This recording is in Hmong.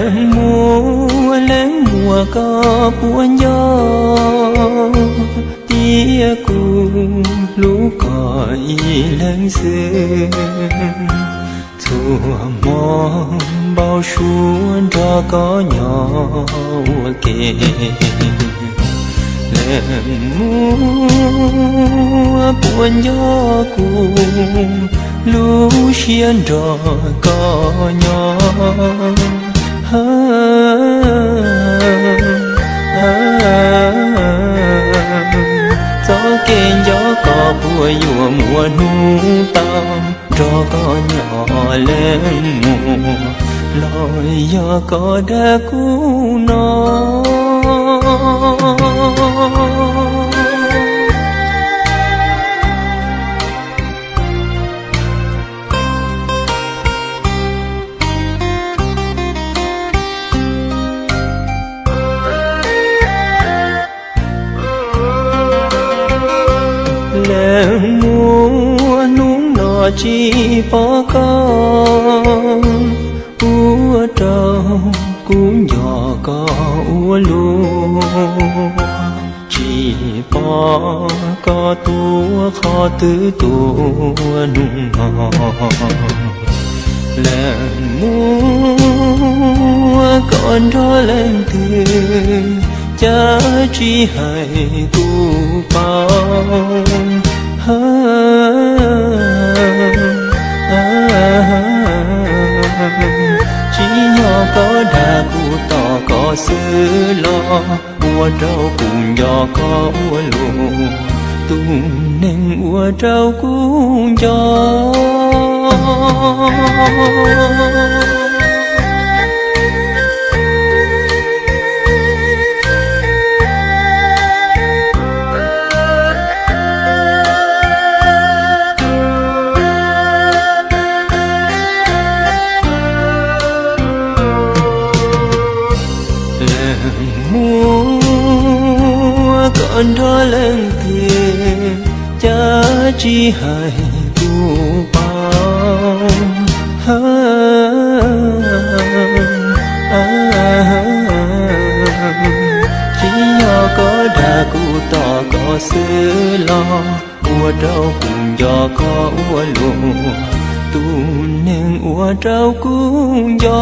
Leej muam, leej muam, koj puas nco tias kuv hlub koj ib leeg xwb. Txhua hmo npau suav nrog koj nyob ua ke. Leej muam, puas nco kuv lub siab nrog koj nyob? Txoj kev nco koj puas yuav muaj hnub tau nrog koj nyob, leej muam, los yog koj dag kuv no? Leej muam, hnub no tsis pom koj, ua rau kuv nco koj ua luaj. Tsis pom koj tuaj qhov twg tuaj hnub no. Leej muam, koj nrog leej twg, cas tsis hais kuv paub? Tsis yog koj dag kuv tos koj xwb los ua rau kuv nco koj ua luaj, tus neeg ua rau kuv nco. Leej muam, koj nrog leej twg, cas tsis hais kuv paub? Tsis yog koj dag kuv tos koj xwb los ua rau kuv nco koj ua luaj, tus neeg ua rau kuv nco.